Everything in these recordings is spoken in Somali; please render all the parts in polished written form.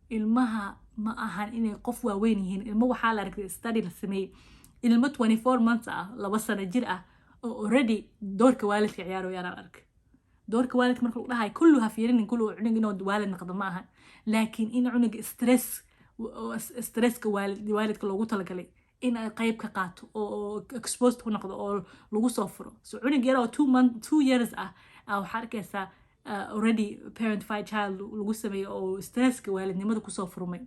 Ilmaha ma ahan inay qof waaweyn yihiin. Ilmo waxaa la aragtay, study la sameeyey, ilmo 24 months ah, 2 sano jir ah, oo already doorka waalidka ciyaarayaan aan arkay. Doorka waalidka marka lagu dhahay, kullu ha fiirinin kullu cunug inuu waalid noqdo ma aha, laakiin in cunuga stresska waalidka loogu talagalay in ay qayb ka qaato oo exposed ku noqdo oo lagu soo furo. So cunug yar oo 2 month, 2 years ah, waxaa arkaysaa already parentified child lagu sameeyo oo stresska waalidnimada kusoo furmay.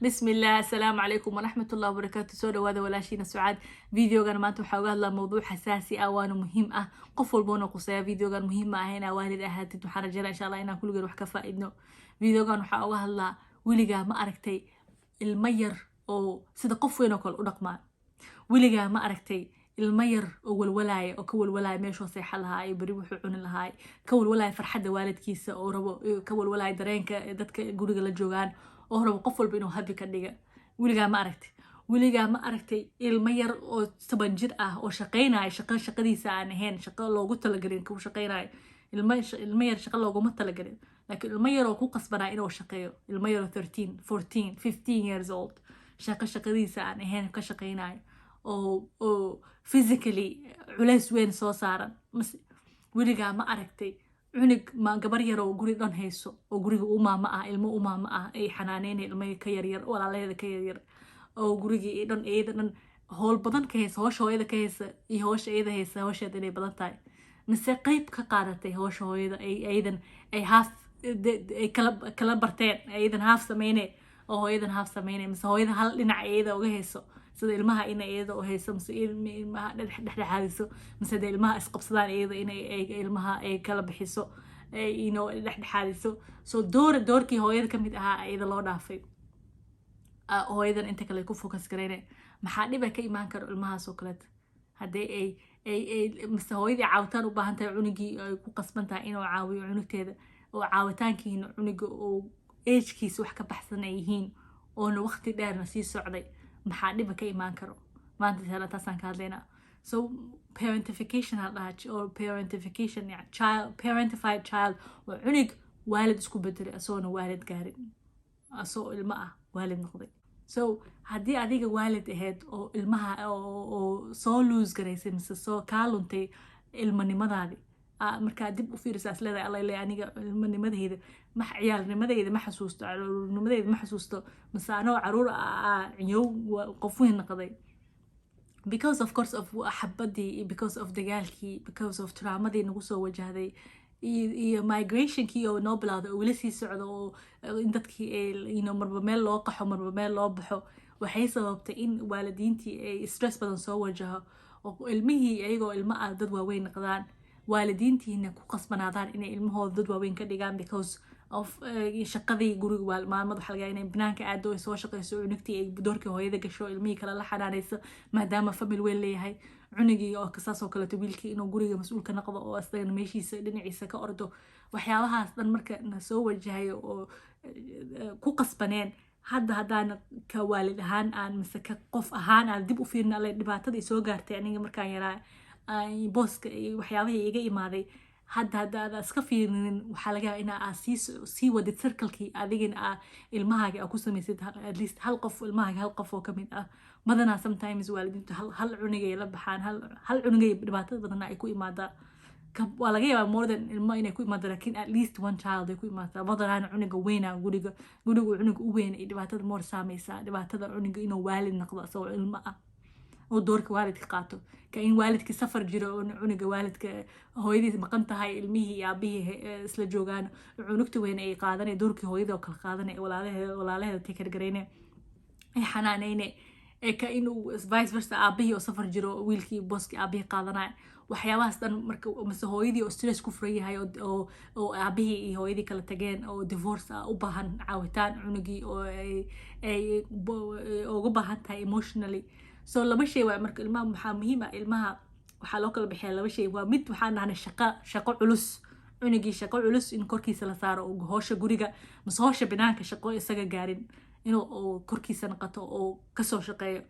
Bismillah, asalaamu calaykum waraxmat ullahi wabarakaatu. Soo dhawaada, walaashiina Sucaad. Videogan maanta waxaa uga hadlaa mowduuc xasaasi ah, waana muhiim ah, qof walboona quseeya. Videogan muhiim ma ah inaa waalid ahaatid. Waxaan rajeynaa, insha Allah, inaan kulligeen wax ka faa-idno. Videogan waxaa uga hadlaa: weligaa ma aragtay ilmo yar oo sida qof weyn oo kale u dhaqmaa? Weligaa ma aragtay ilmo yar oo walwalaaya, oo ka walwalaaya meeshuu seexan lahaa iyo beri wuxuu cuni lahaa, ka walwalaaya farxadda waalidkiisa, oo rabo, ka walwalaaya dareenka dadka guriga la joogaan, oo rabo qof walba inuu happy ka dhiga? Weligaa ma aragtay? Weligaa ma aragtay ilmo yar oo 10 jir ah oo shaqaynaya, shaqo shaqadiisa aan ahayn, shaqo loogu talagelin ku shaqaynayo? Ilmo yar shaqo looguma talagelin, laakiin ilmo yar oo ku qasbanaa inuu shaqeeyo, ilmo yar oo 13, 14, 15 years old, shaqo shaqadiisa aan ahayn ka shaqaynayo, oo physically culays weyn soo saaran? Mase weligaa ma aragtay cunug ma gabar yar oo guri dhan hayso, oo guriga u maamo ah, ilmo u maamo ah, ay xanaaneynay ilmo ka yaryar, walaalaheeda ka yaryar, oo gurigii dhan iyada dhan howl badan ka haysa, howsha hooyada ka haysa iyo howsha iyada haysa, howsheeda inay badan tahay, mise qeyb ka qaadatay howsha hooyada, ay iyadan ay half ay kala barteen, iyadan half sameyne oo hooyadan half sameyne, mise hooyada hal dhinac iyada uga hayso, sida ilmaha inay iyada u hayso, mise ilmaha dhexdhexaadiso, mise dee ilmaha isqabsadaan iyada inay ilmaha ay kala bixiso, dhexdhexaadiso? So doorkii hooyada kamid ahaa iyada loo dhaafay, hooyadan inta kale ku focus garayne. Maxaa dhiba ka imaan karo ilmahaas oo kaleeta haddii ay mise hooyadii caawitaan u baahan tahay, cunugii ay ku qasban tahay inuu caawiyo cunugteeda, oo caawitaankiina cunuga oo agekiisa wax ka baxsan ay yihiin, oona waqti dheerna sii socday? Maxaa dhiba ka imaan karo? Maanta taasaan ka hadlaynaa. So parentification ha dhaha or parentification, child, parentified child, waa cunug waalid isku bedelay asagoona waalid gaarin, asagoo ilmo ah waalid noqday. So haddii adiga waalid ahayd oo ilmaha oo soo lose garaysay, mise soo kaa luntay ilmanimadaadi, markaa dib u fiirisa is leedahay, "Alla, aniga ilmanimadeyda ma, ciyaalnimadeyda ma xasuusto, caruurnimadeyda ma xasuusto, mise anoo caruur ciyow qof weyn noqday," because of course of xabadii, because of dagaalkii, because of traumadii nagu soo wajahday, iyo migrationkii oo noo bilowday oo weli sii socdo, oo in dadkii ay marba meel loo qaxo, marba meel loo baxo, waxay sababtay in waalidiintii ay stress badan soo wajaho, oo ilmihii iyagoo ilmo ah dad waaweyn noqdaan, waalidiintiina ku qasbanaadaan inay ilmahooda dad waaweyn ka dhigaan because of shaqadii guriga. Maalmad waxaa laga inay banaanka aado, ay soo shaqeyso, cunugtii ay doorkii hooyada gasho, ilmihii kale la xanaaneyso, maadaama family weyn leeyahay. Cunugii oo saas oo kaleeto, wiilkii inuu guriga mas-uulka noqdo oo asagana meeshiisa dhinaciisa ka ordo. Waxyaabahaas dhan marka na soo wajahayo oo ku qasbaneen, hadda haddaan ka waalid ahaan aan mise ka qof ahaan aan dib u fiirin, alle, dhibaatada i soo gaartay aniga markaan yaraa, booska iyo waxyaabahii iga imaaday, hadda aad iska fiirinin, waxaa laga yaabaa inaa aad sii wadid circlekii, adigina aa ilmahaaga aa ku samaysid at least hal qof, ilmahaaga hal qof oo kamid ah. Badanaa sometimes waalidiintu hal hal cunugay la baxaan, hal hal cunugay dhibaatada badanaa ay ku imaadaa. Waa laga yaabaa more than ilmo inay ku imaado, lakin at least one child ay ku imaataa. Badanaana cunuga weyna guriga cunuga u weyn ay dhibaatada more saameysaa, dhibaatada cunuga inuu waalid noqdo isagoo ilmo ah oo doorka waalidka qaato, ka in waalidkii safar jiro oo cunuga waalidka hooyadiis maqan tahay, ilmihii iyo aabihii isla joogaan, cunugta weyn ay qaadanay doorkii hooyada oo kala qaadanay, walaalaheeda take care garayne, ay xanaaneyne, ee ka inuu vice versa, aabihii oo safar jiro, wiilkii booskii aabihii qaadanaya. Waxyaabahaas dhan marka, mise hooyadii oo stress ku furan yahay, oo aabihii iyo hooyadii kala tageen, oo divorce ah, u baahan caawitaan, cunugii oo ay uga baahan tahay emotionally. So laba shay waa marka ilmaha waxaa muhiim ah, ilmaha waxaa loo kala bixiyaa laba shay. Waa mid waxaan dhahnay shaqo culus, cunugii shaqo culus in korkiisa la saaro, oo howsha guriga mise howsha banaanka, shaqo isaga gaarin inuu korkiisa noqoto oo kasoo shaqeeyo.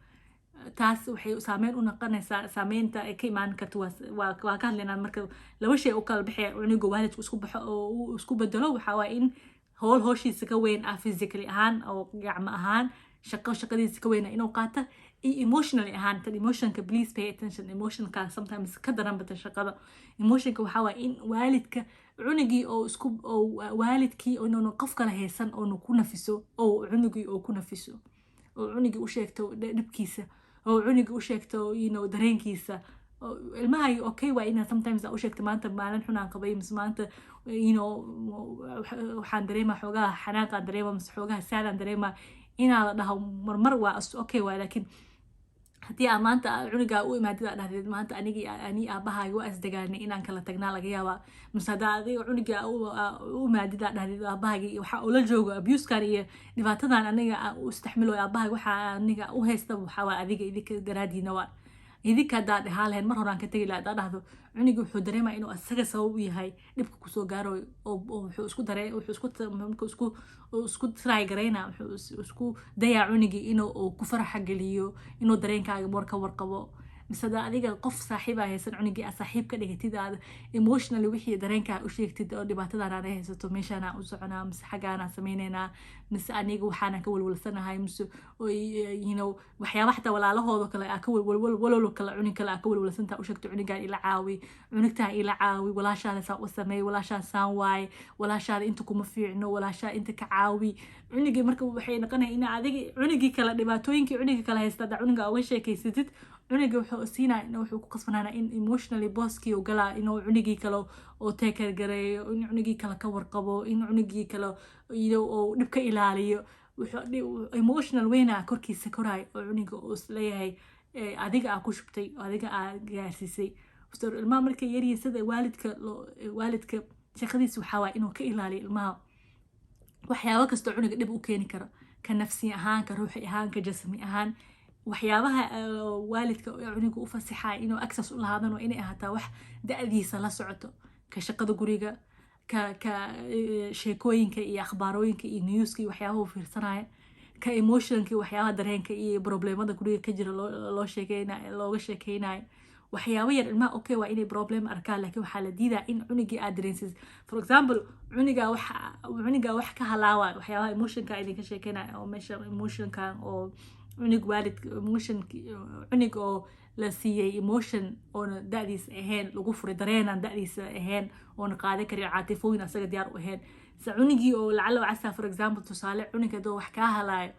Taas waxay saameyn u noqonaysaa, saameynta ay ka imaan karto waa ka hadlaynaa. Marka laba shay u kala bixiya cunuga waalidku isku baxo oo uu isku bedelo waxaa waaya in Howl howshiisa ka weyn ah, physically ahaan oo gacmo ahaan, shaqo shaqadiisa ka weyn ah inuu qaato, iyo emotionally ahaan. Tan emotionka, please pay attention, emotionka sometimes ka daran bata shaqada. Emotionka waxaa waaya in waalidka cunugii oo isku oo waalidkii inuunu qof kale haysan oonu ku nafiso, oo cunugii oo ku nafiso, oo cunugii u sheegto dhibkiisa, oo cunugii u sheegto dareenkiisa. Ilmaha, okay, waa inaad sometimes u sheegto: "Maanta maalin xun aan qabay," mise "Maanta waxaan dareemaa xoogaha xanaaqaan dareema," mise "xoogaha saadaan dareemaa," inaa la dhaho marmar waa okay waa. Laakiin haddii aa maanta cunugaa u imaadid, aa dhahdeed: "Maanta anigii ani aabahaaga waa isdagaalnay, inaan kala tagnaa laga yaabaa," mise haddaa adiga cunuga u imaadid, aa dhahdeed: "Aabahaagi waxaa ula joogo abusekan iyo dhibaatadan aniga u istaxmilo, aabahaaga waxaa aniga u haysta waxaa waa adiga, idinka daraadiina, waa idinka, haddaa dhahaa lahayn mar horaan ka tegi lahaa," haddaa dhahdo, cunugii wuxuu dareemaa inuu asaga sabab u yahay dhibka kusoo gaarayo, oo wuxuu isku daree wuxuu isku markuu isku try garayna, wuxuu isku dayaa cunugii inuu ku faraxa geliyo, inuu dareenkaaga war ka warqabo. Mise haddaa adiga qof saaxiib aa haysan, cunugii aad saaxiib ka dhigatid, aad emotionally wixii dareenkaa u sheegtid, oo dhibaatadan aad haysato, meeshaanaa u soconaa, mise xaggaanaa sameyneynaa, mise aniga waxaanaan ka walwalsanahay, mise waxyaaba xataa walaalahooda kale aa ka walwal kale, cunug kale aa ka walwalsantaa, u sheegto cunugaan: "Ila caawi, cunugtaa ila caawi, walaashaada saan u sameey, walaashaa saan waaye, walaashaada inta kuma fiicno, walaashaa inta ka caawi." Cunugii marka waxay noqonaya in adiga cunugii kale dhibaatooyinkii cunugii kale haysta haddaa cunuga uga sheekeysatid, cunuga wuxuu siinaa, wuxuu ku qasbanaana in emotionally booskii uu galaa, inuu cunugii kale oo take care gareeyo, in cunugii kale ka warqabo, in cunugii kale oo dhib ka ilaaliyo. Wuxuu emotional weyna korkiisa koraay oo cunuga uu isleeyahay adiga aa ku shubtay, adiga aa gaarsiisay. Ilmaha markay yaryihiin, sida waalidka shaqadiisa waxaa waaya inuu ka ilaaliyo ilmaha waxyaabo kastoo cunuga dhib u keeni karo, ka nafsi ahaan, ka ruuxi ahaan, ka jasmi ahaan. Waxyaabaha waalidka cunuga u fasixaya inuu access u lahaadan waa inay ahaataa wax da-diisa la socoto, ka shaqada guriga, ka sheekooyinka iyo akhbaarooyinka iyo newska iyo waxyaabaha u fiirsanaya, ka emotionka, waxyaabaha dareenka iyo problemada guriga ka jira loo sheekeynayo, looga sheekeynayo. Waxyaabo yar ilmaha, okay, waa inay problem arkaan, laakiin waxaa la diidaa in cunugii aad dareensis. For example, cunigaa wax cunigaa wax ka halaawa, waxyaabaha emotionka idinka sheekeynaya, oo meesha emotionka oo cunug waalid emotion, cunug oo la siiyey emotion oona da-diisa ahayn, lagu furay dareenaan da-diisa ahayn, oona qaadan karin, caatifooyin asaga diyaar u ahayn. Se cunugii oo lacala casa, for example, tusaale, cunug haddoo wax kaa halaayo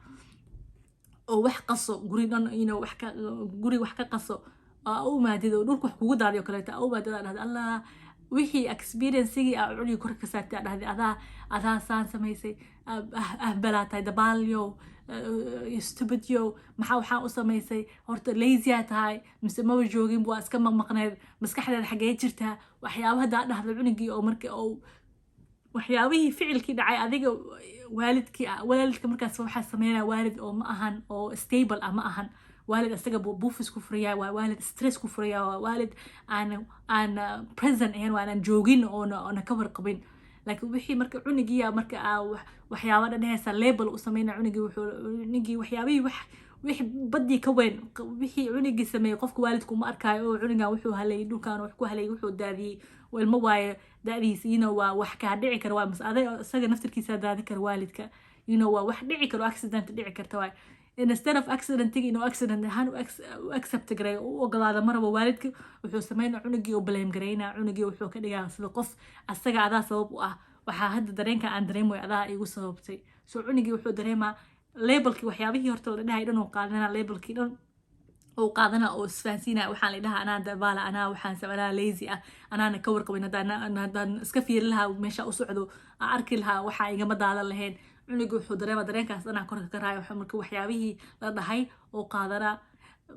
oo wax qaso guri dhan, wax ka guri wax ka qaso, aa u imaadid oo dhulka wax kugu daadiyo kaleeto, aa u imaadid, aa dhahda: "Allah," wixii experiencegii aa cunugii kor ka saartay, aa dhahday: Adaa saan samaysay, ahbalaa tahay, dabaalyow, stupidyow, maxaa waxaan u samaysay? Horta lazy aa tahay, mise maba joogin, waa iska maqmaqneed, maskaxdeeda xagee jirtaa?" Waxyaaba haddaa dhahda cunugii oo marka oo waxyaabihii ficilkii dhacay, adiga waalidkii, waalidka markaas waxaa sameynaya waalid oo ma ahan oo stable ah, ma ahan waalid isaga buufis ku furaya, waa waalid stress ku furaya, waa waalid aan present ahayn, waa aanan joogin oona ka warqabin. Laakiin wixii marka cunugiya marka aa waxyaaba dhadhehaysa, label u sameynaya cunugii, wuxuu cunugii waxyaabihii wax wixii badii ka weyn wixii cunugii sameeyey, qofka waalidku uma arkaayo oo cunugan wuxuu halayay, dhulkan wax ku halayay, wuxuu daadiyey, ilmo waaye da-diisa, waa wax kaa dhici kara, waa mas aday isaga naftirkiisa daadi kara waalidka, waa wax dhici karo, accident dhici karta waay. Instead of accidentiga inuu accident ahaan u accept gareeyo, u ogolaado maraba, waalidka wuxuu sameynaa cunugii u blame gareynaa, cunugii wuxuu ka dhigaa sida qof asaga adaa sabab u ah, waxaa hadda dareenka aan dareemayo adaa igu sababtay. So cunugii wuxuu dareemaa labelkii, waxyaabihii horta la dhahay dhan uu qaadana, labelkii dhan uu qaadana oo isfahansiinaya: "Waxaan la dhahaa anaa dabaala, anaa waxaan, anaa lazy ah, anaana ka warqabin. Haddaan iska fiiri lahaa meesha u socdo, aan arki lahaa, waxaa igama daadan lahayn." Cunuga wuxuu dareema dareenkaas dhanaa korka ka raayo marka waxyaabihii la dhahay oo qaadanaa.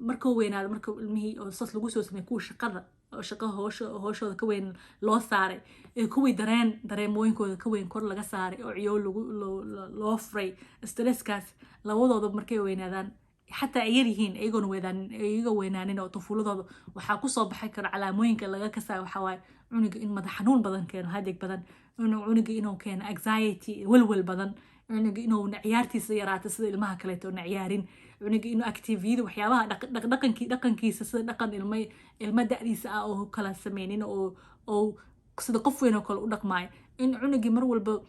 Markuu weynaado, marka ilmihii oo sas lagu soo sameeyey, kuwa shaqada oo shaqo hoosho hooshooda ka weyn loo saaray, ee kuwii dareemooyinkooda ka weyn kor laga saaray oo ciyow lagu loo furay, stresskaas labadooda markay weynaadaan, xataa ay yar yihiin, iyagoona weydaanin, iyagoo weynaanin oo tufuuladooda, waxaa kusoo baxay kara calaamooyinka laga kasayo. Waxaa waaye cunuga in madax xanuun badan keeno, hadig badan, inuu cunuga inuu keeno anxiety, welwel badan, cunuga inuu ciyaartiisa yaraato sida ilmaha kaleeto na ciyaarin, cunuga inuu activity, waxyaabaha dhaqankii dhaqankiisa sida dhaqan ilma da-diisa ah oo kala sameynin, oo sida qof weyn oo kale u dhaqmaayo, in cunugii mar walba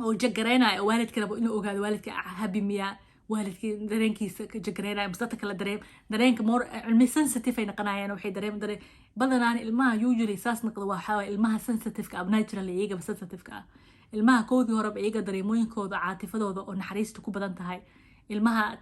Oo check gareynayo oo waalidka rabo inuu ogaado waalidka happy miyaa, waalidkii dareenkiisa ka check gareynayo, mise dadka kale dareenka more cilmi sensitive ay noqonayaan. Waxay dareen badanaan ilmaha usually saas noqdo waxaa waye ilmaha sensitive-ka ah, naturally iyagaba sensitive-ka ah. Ilmaha koodii horeba iyaga dareemooyinkooda, caatifadooda oo naxariista ku badan tahay, ilmaha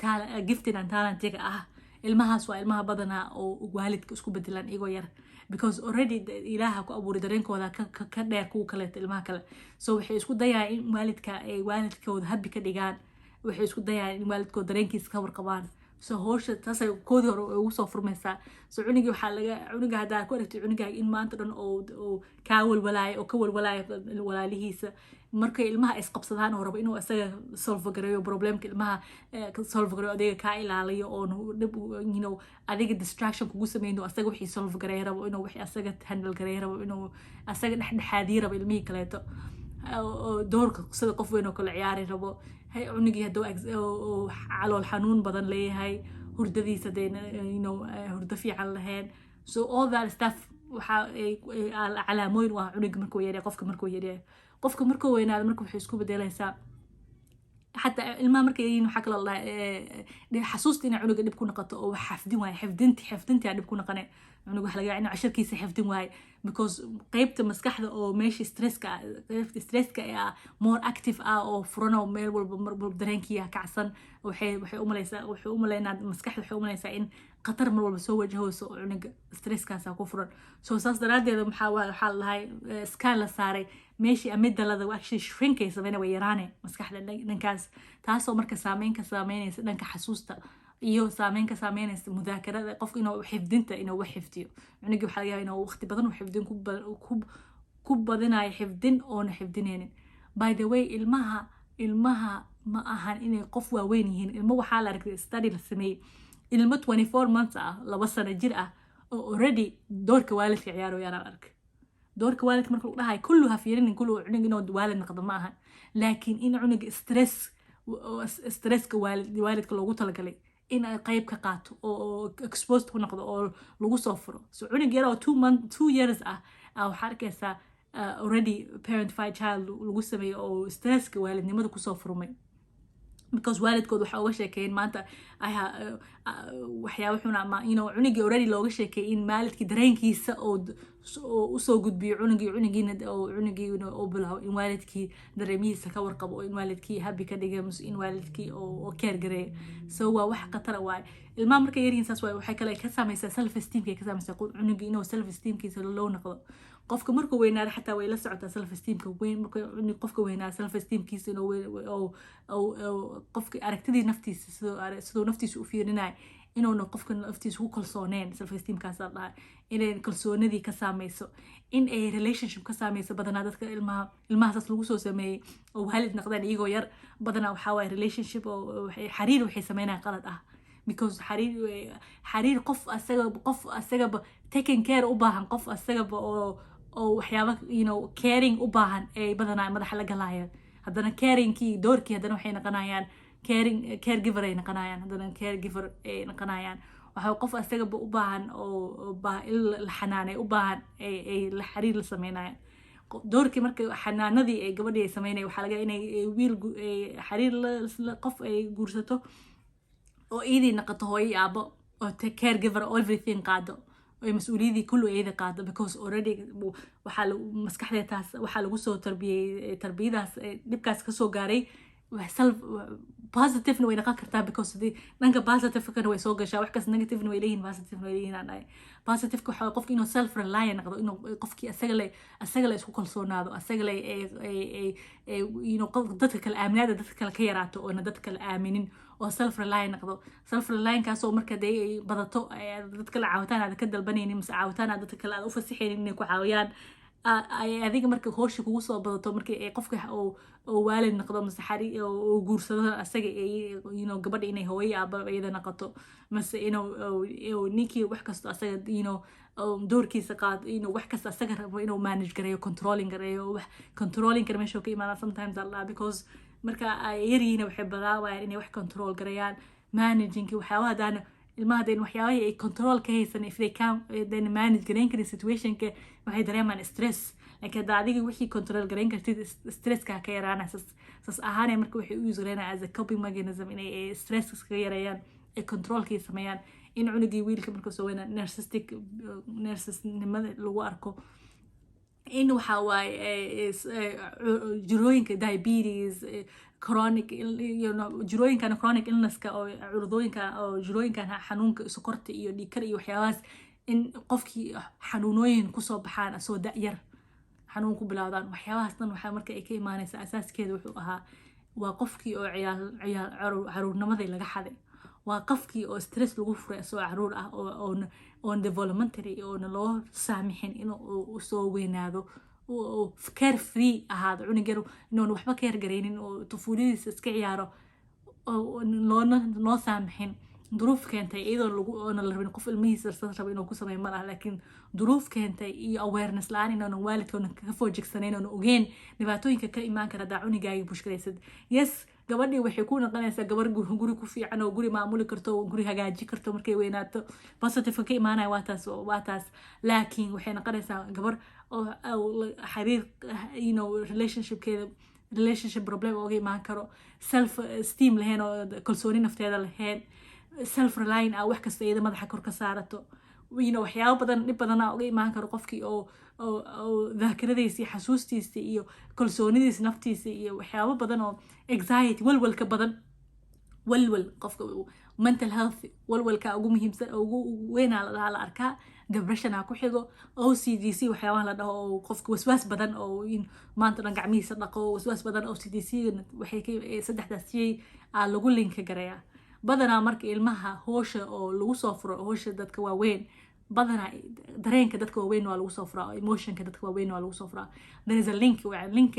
gifted and talentiga ah, ilmahaas waa ilmaha badanaa oo waalidka isku bedelaan iyagoo yar, because already Ilaaha ku abuuray dareenkooda ka dheer kuwa kaleeto, ilmaha kale. So waxay isku dayayaan in waalidka ay waalidkooda happy ka dhigaan. Waxay isku dayayaan in waalidkooda dareenkiisa ka warqabaan. So howsha taasay koodii hore ugu soo furmaysaa. So cunigii waxaa laga cunuga haddaa ku aragtay cunugaaga in maanta dhan oo kaa walwalaayo oo ka walwalaayo walaalihiisa, markay ilmaha isqabsadaan oo rabo inuu isaga solve gareeyo problemka, ilmaha solve gareeyo, adiga kaa ilaaliyo oon dhib adiga distraction kugu sameyno, asaga wixii solve gareeyo rabo, inuu wixii asaga handle gareeyo rabo, inuu asaga dhexdhexaadiyo rabo ilmihii kaleeto, oo doorka sida qof weyn oo kale ciyaari rabo. Hay cunugii hadduu oo calool xanuun badan leeyahay, hurdadiisa dee hurdo fiican lahayn, so all that stuff waxa ay calaamooyin u ah cunuga markuu yaryahay. Qofka markuu yaryahay, qofka markuu weynaado marka waxay isku bedelaysaa, xataa ilmaha markay yihiin, waxaa kaloo la dhahaa xasuusta inay cunuga dhib ku noqoto oo wax xafdin waaye. Xifdintii aa dhib ku noqone. Cunuga waxa laga yaabaa inuu casharkiisa xifdin waaye, because qeybta maskaxda oo meesha stresska ah, qeybta stresska ee ah more active ah oo furan oo meel walba mar walba dareenkii kacsan, waxay umaleysaa, wuxuu umaleynaa, maskaxda waxay umaleysaa in khatar mar walba soo wajahayso oo cunuga stresskaasa ku furan. So saas daraadeed waxaa la dhahay scan la saaray, meeshii amygdalada actually shrink ay sameyna, way yaraane maskaxda dhankaas, taasoo marka saameyn ka saameynaysa dhanka xasuusta iyo saameyn ka saameynaysa mudaakarada qofka, inuu xifdinta, inuu wax xifdiyo. Cunugii waxaa laga yaabaa inuu waqti badan uu xifdin ku badinayo, xifdin oona xifdinaynin. By the way, ilmaha ma ahan inay qof waaweyn yihiin. Ilmo waxaa la aragtay, study la sameeyey, ilmo 24 months ah, 2 sano jir ah, oo already doorka waalidka ciyaarayaan aan arkay. Doorka waalidka marka lagu dhahayo, kullu ha fiirinin kullu cunug inuu waalid noqdo ma ahan, laakiin in cunuga stresska waalidka loogu talagalay in ay qayb ka qaato oo exposed ku noqdo oo lagu soo furo. So cunug yar oo 2 month, 2 years ah waxaa arkaysaa already parentified child lagu sameeyo oo stresska waalidnimada kusoo furmay, because waalidkood waxa uga sheekeeyeen maanta waxyaaba xun ama cunugii already looga sheekeeyay in waalidkii dareenkiisa oo usoo gudbiyo cunugii, cunugiina oo cunugiina oo bilaabo in waalidkii dareemihiisa ka warqabo oo in waalidkii happy ka dhiga mise in waalidkii oo care gareeyo. So waa wax khatara waaye ilmaha markay yaryihiin. Saas waaye. Waxay kale ka saameysaa self esteemka, ka saameysaa cunugii inuu self esteemkiisa low noqdo. Qofka markuu weynaado xataa way la socotaa self esteemka weyn. Marka qofka weynaado, self esteemkiisa inuu qofka aragtidii naftiisa, siduu naftiisa u fiirinayo, inuuna qofka naftiisa ku kalsooneen, self esteemkaas la dhahay, inay kalsoonadii ka saameyso, in ay relationship ka saameyso. Badanaa dadka ilmaha saas lagu soo sameeyey oo waalid noqdaan iyagoo yar, badanaa waxaa waaye relationship oo xariir waxay sameynayaan qalad ah, because xariir qof asagaba taking care u baahan, qof asagaba oo waxyaaba caring u baahan ay badanaa madaxa la galayaan. Haddana caringkii doorkii, haddana waxay noqonayaan caring caregiver ay noqonayaan, haddana caregiver ay noqonayaan. Waxa qof asagaba u baahan oo in la xanaanay u baahan ay la xiriir la sameynayaan. Doorkii marka xanaanadii ay gabadhii ay sameynaya, waxaa laga inay wiil xiriir qof ay guursato oo iidii noqoto hooyo iyo aabo oo caregiver everything qaado oo mas-uuliyadii kullu iyada qaado, because already waxaa maskaxdeed taas waxaa lagu soo tarbiyey, tarbiyadaas dhibkaas kasoo gaaray. Self positivena way noqon kartaa, because hadii dhanka positivekana way soo gashaa. Wax kas negativena way leeyihin, positivena way leeyihin aan dhahay. Positiveka waxaa qofki inuu self reliant noqdo, inuu qofkii asaga le isku kalsoonaado, asaga le dadka kale aaminaada dadka kale ka yaraato, oona dadka kale aaminin oo self reliant noqdo. Self reliant kaasoo marka dee ay badato, dadka kale caawitaan aad ka dalbanaynin mise caawitaan aad dadka kale aad u fasixaynin inay ku caawiyaan, ay adiga marka howsha kugu soo badato. Markii ay qofka oo waalid noqdo mise xari oo guursado, asaga gabadha inay hooyo aaba iyada noqoto, mise inuu ninkii wax kasto asaga doorkiisa qaado, inuu wax kasta asaga rabo inuu manage gareeyo, controlling gareeyo. Wax controlling kara meesha ka imaada sometimes allah, because marka ay yaryihiin waxay badaabayaan inay wax control gareeyaan, managingki waxyaabaha. Haddaana ilmaha hadeen waxyaabahii ay control ka haysan, if they can then manage gareyn karin situationka, waxay dareemaan stress. Laakiin haddaa adiga wixii control garayn kartid, stresska ka yaraana. Saas ahaanay marka waxay u use garaynaya as a coping mechanism inay stresska iskaga yareeyaan, ay controlkii sameeyaan, in cunugii wiilka marka soo weyna narcissistic, narcissisnimada lagu arko, in waxa waaye jirooyinka diabetes, chronic jirooyinkan, chronic illnesska oo cudurdooyinka oo jirooyinkan xanuunka sokorta iyo dhiigkar iyo waxyaabahaas, in qofkii xanuunooyin kusoo baxaan asoo da-yar, xanuun ku bilowdaan. Waxyaabahaas dhan waxaa marka ay ka imaanaysa, asaaskeeda wuxuu ahaa waa qofkii oo ciyaal ciyaal caruurnimadii laga xaday, waa qofkii oo stress lagu furay asoo caruur ah, oon oon developmentary oona loo saamixin inuu soo weynaado, care free ahaado cunug yar, inuun waxba care garaynin oo tufuuladiisa iska ciyaaro loona loo saamixin. Duruuf keentay, iyadoo lagu oona la rabin qof ilmihiisa sas raba inuu ku sameeyo ma laha, laakiin duruuf keentay iyo awareness la-aan, inaanan waalidkoona ka foojigsanayn oona ogeen dhibaatooyinka ka imaan kara haddaa cunigaaga push garaysid. Yes, gabadhii waxay ku noqonaysaa gabar guri ku fiican oo guri maamuli karto oo guri hagaaji karto markay weynaato. Positive ka imaanaya waa taas, laakiin waxay noqonaysaa gabar oo xiriir, relationshipkeeda, relationship problem ooga imaan karo, self esteem lahayn oo kalsooni nafteeda lahayn, self relying ah, wax kasta iyada madaxa kor ka saarato, waxyaabo badan, dhib badana uga imaan karo qofkii oo daakiradiisa iyo xasuustiisa iyo kalsoonidiisa naftiisa iyo waxyaabo badan oo anxiety, walwalka badan, walwal qofka, mental health, walwalka ugu muhiimsan, ugu weynaa la dhahaa la arkaa, depression ha ku xigo, OCDC waxyaabaha la dhaho oo qofka waswaas badan oo in maanta dhan gacmihiisa dhaqo, waswaas badan. OCDC waxay ka saddexdaas shay aa lagu linka garayaa badanaa. Marka ilmaha hoosha oo lagu soo furo, hoosha dadka waaweyn badanaa, dareenka dadka waaweyn waa lagu soo furaa, emotionka dadka waaweyn waa lagu soo furaa. There is a link, link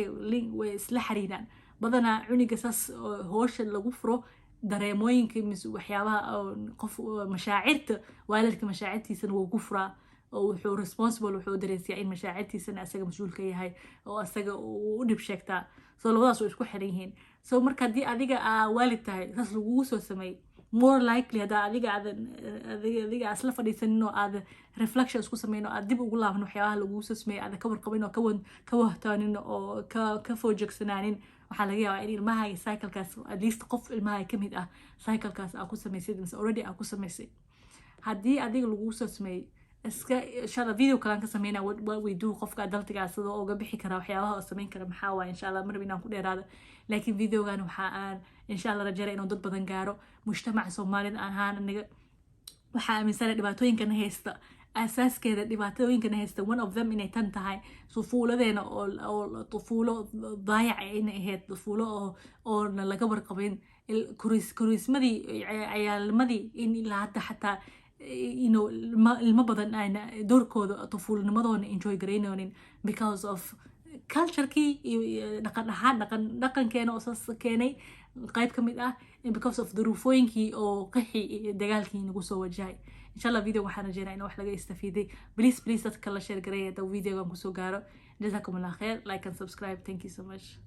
way isla xiriiraan. Badanaa cuniga saas hoosha lagu furo, dareemooyinka mise waxyaabaha qof mashaacirta waalidka mashaacirtiisana wuu ku furaa, oo wuxuu responsible, wuxuu dareensiyaa in mashaacirtiisana asaga mas-uul ka yahay oo asaga uu u dhib sheegtaa. So labadaas way isku xiran yihiin. So marka haddii adiga aa waalid tahay, saas lagugu soo sameeyey, more likely haddaa adiga aadan adiga isla fadhiisanin oo aad reflection isku sameyn oo aad dib ugu laaban waxyaabaha lagugu soo sameeyey, aada ka warqabin oo ka wahtaanin oo ka foojegsanaanin, waxaa laga yaabaa in ilmahaaga cyclekaas, at least qof ilmahaaga kamid ah, cyclekaas aa ku samaysid mise already aa ku samaysay. Haddii adiga lagugu soo sameeyey, iska insha Allah video kalaan ka sameynaa what we do, qofka adultiga sidoo uga bixi kara, waxyaabaha oo sameyn kara maxaa waaya. Insha Allah marab inaan ku dheeraado, laakiin videogan waxa aan insha Allah rajeynaya inuu dad badan gaaro. Mujtamaca Soomaalida ahaan aniga waxaa aaminsana dhibaatooyinkana haysta, asaaskeeda dhibaatooyinkana haysta, one of them inay tan tahay tufuuladeena oo tufuulo daayaca inay ahayd, tufuulo oona laga warqabin, korismadii ciyaalnimadii, in ilaa hadda xataa ilmo badan ayna doorkooda tufuulnimadoona enjoy garaynoonin because of culturekii iyo dhaqan ahaan, dhaqankeena oo saas keenay qayb ka mid ah, because of duruufooyinkii oo qaxi iyo dagaalkii nagu soo wajahay. Insha Allah video waxaan rajeynaa in wax laga istafiiday. Please, please, dadka la share gareeya hadda videogan kusoo gaaro. Jazakum Allah khair. Like and subscribe. Thank you so much.